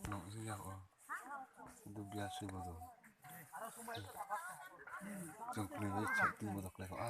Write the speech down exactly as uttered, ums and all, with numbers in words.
Nokjak o. Dubya se bodo. Chwng kwlwi bai chak twi bodo kwlai kho. Ah.